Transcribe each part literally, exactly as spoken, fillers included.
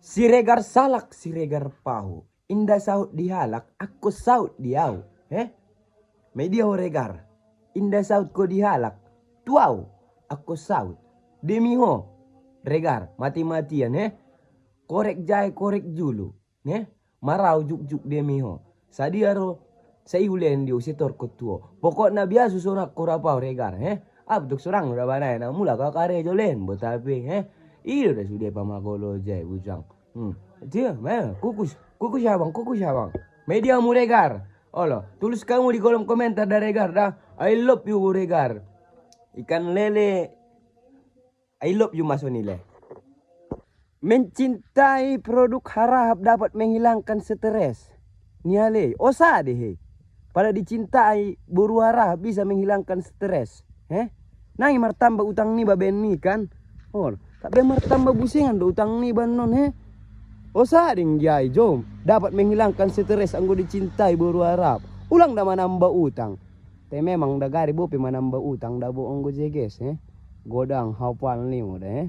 Siregar salak, Siregar paho. Inda saut di halak, anggo saut di au. He? Media ho Regar. Inda saut ko di halak, tu au, anggo saut. Demi ho, Regar, mati-matian, he? Korek jae, korek julu, he? Marau jukjuk demi ho. Sadia ro, sai ulen di usitor ko tuo. Pokokna biasa sonang ko rapau Regar, he? Abduk sorang udah banai na mula kau karejo len bo tapi, he? Ido da sude pamagolo jai bujang. Hmm. Dia, meh, kukus, kukus ya bang, kukus ya bang. Media mu Regar. Olo, tulis kamu di kolom komentar da Regar da. I love you Regar. Ikan lele. I love you masoni le. Mencintai produk harahap dapat menghilangkan stres. Ni ale, osa de he. Pada dicintai boru harahap bisa menghilangkan stres. He? Nangi martamba utang ni baben ni kan. Ol, tapi martamba busingan do utang ni banon he. Osa ding jai jom dapat menghilangkan stres anggo dicintai boru harahap. Ulang da manamba utang. Te memang da gari bope manamba utang da bo anggo jeges he. Godang hapal ni muda he.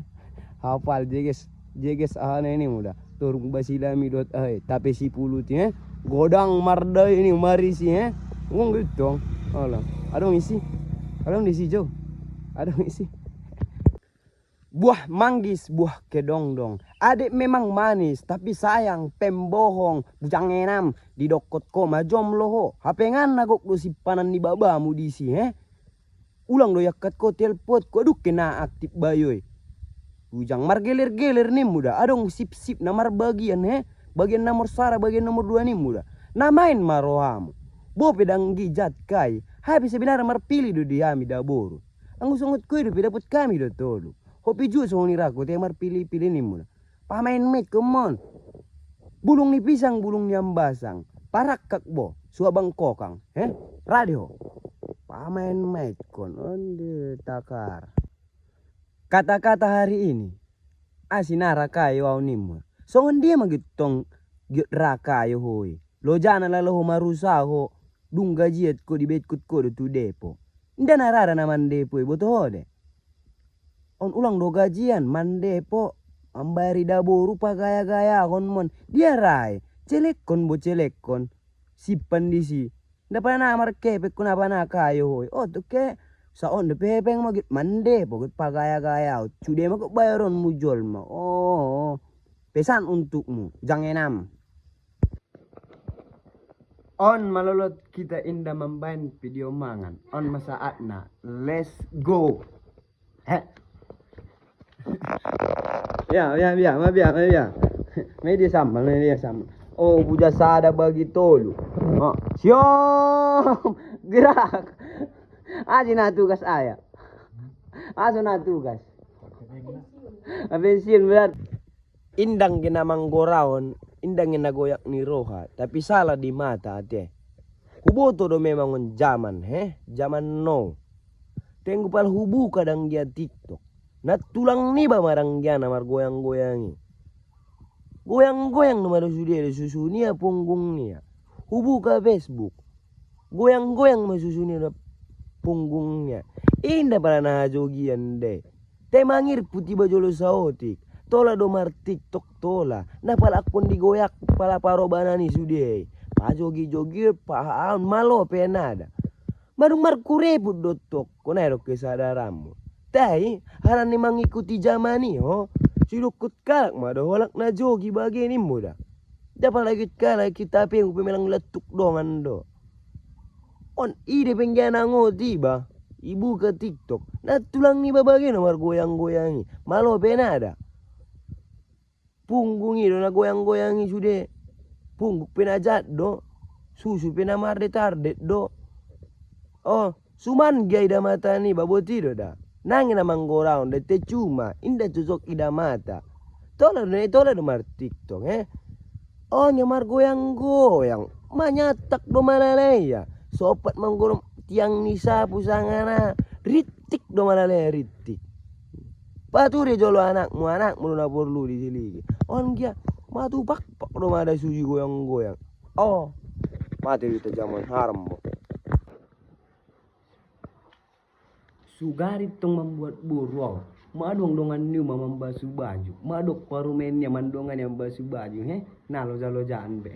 Hapal jeges, jeges aha na ini muda. Turung basilami dot ai, tape sipuluti he. Godang mardai ini marisi he. Ngong gitong. Alah, adong isi. Adong di si jo. Adong isi. Buah manggis, buah kedongdong. Adek memang manis, tapi sayang pembohong. Bujang enam, didokot ko ma jom loho. Hapengan na gok do simpanan ni babamu disi he. Ulang do iangkat ko telpot ko, aduk ke na aktif bayoi. Bujang margeler-geler nimmu da, adong sip-sip na marbagian he. Bagian nomor sara, bagian nomor dua nimmu da. Na main ma rohamu. Bope dang gijat kai. Hape sebenarna marpili do di hami da boru. Anggo songot koi dope dapot kami do tolu. Hopi juo songon i ra kote marpili-pili nimmu da. Pamain-main ko mon. Bulung ni pisang, bulung ni ambasang. Parakkak bo, suabang kokang. He? Rade ho. Pamain-main kon, onde takar. Kata-kata hari ini. Asi na ra kayo au nimmu. Songon dia ma giot tong giot ra kayo hoi. Lojana lalo ho marusaho. Dung gajiat ko dibetkut ko do tu depo. Inda na rara na mandepo i boto ho de. On ulang do gajian mandepo, mambayari daboru pagaya-gayahon mon. Dia rai, celekkon bo celekkon. Simpan disi. Nda pala na markepek ko na pala na kayo hoi. Oto ke, sa on dope hepeng ma giot mandepo giot pagaya-gayahon. Sude ma giot bayaronmu jolma. Oh. Pesan untukmu, jang enam. On malolot kita inda mambaen video mangan. On ma saatna. Let's go. He. Ya, ya, ya, ma bia, ma bia. Media sambal, media sambal. Oh, buja sada bagi tolu. Oh, siom. Gerak. Aji na tugas aya. Aso na tugas. Pensiun berat. Indang gena manggoraon, indang gena goyak ni roha, tapi salah di mata ate. Huboto do memang on jaman he, jaman now. Tenggu pal hubuka dang gia TikTok. Na tulang niba marang gia na margoyang-goyang i. Goyang-goyang do ma do sude do susu nia punggung nia. Hubuka Facebook. Goyang-goyang ma susu nia do punggung nia. Inda pala na hajogian de. Te mangirput iba jolo saotik. Tola do mar TikTok tola. Na pala akkon digoyak pala parobanan i sude. Pajogi-jogi pahaon malo pe nada. Madung markureput do tokon ai do kesadaranmu. Tai, harani mangikuti jaman i ho. Sidokkut kalak ma do holak na jogi bage nimmu da. Dapala giot kalak kita pe hupe melang latuk dongan do. On ide penggiana ngot iba. Ibuka TikTok. Na tulang niba bage na margoyang-goyang i. Malo pe nada. Punggung i do na goyang-goyang i sude. Punggung pe na jat do. Susu pe na mardet-ardet do. Oh, suman gia ida mata niba boti do da. Nang i na manggoraon da te cuma inda cocok ida mata. Tola do na i tola do mar TikTok he. Oh nya margoyang-goyang. Manyatak do malala ia. Sopat manggorong tiang ni sapu sangana. Rittik do malala ia rittik. Paturia jolo anakmu, anakmu do na porlu disiligi. On gia, matu pakpak do mada suji goyang-goyang. Oh, mate do ita jaman haram bo. Sugari tong mambuat boru au. Madong dongan ni uma mambasu baju, madok parumaen ni mandongani mambasu baju, he? Na loja-lojaan be.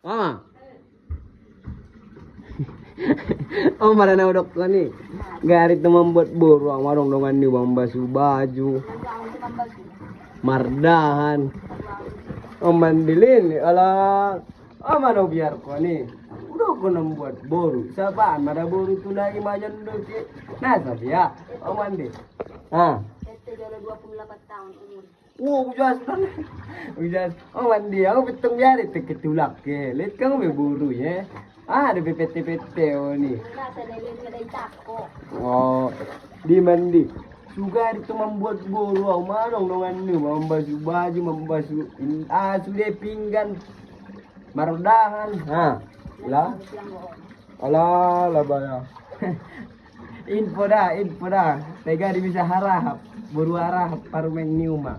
Mama. Oh, mana na udok ni? Garit na mambuat boru, ang madong dongan ni mambasu baju. Mardahan. Oh, mandilin, ala. Oh, mana biar ko ni? Udah ko na mambuat boru. Sabaan mada boru tu lagi majan do ki. Nah, sabia. Oh, mandi. Ah. Ete jolo dua puluh delapan tahun umur. Wow, ujas kan? Ujas. Oh, mandi. Aku peteng biar itu ketulak ke. Lihat kamu be boru ya. Ah, ada P T P T oh ni. Enggak, saya lihat ada itako. Oh, di mandi. Suga itu mambuat boru, au madong dongan ni mambasu baju, mambasu in, ah, sude pinggan. Mardahan. Ha. Lah. Alah, lah baya. Info da, info da. Tega di bisa harahap, boru harahap parumaen ni uma.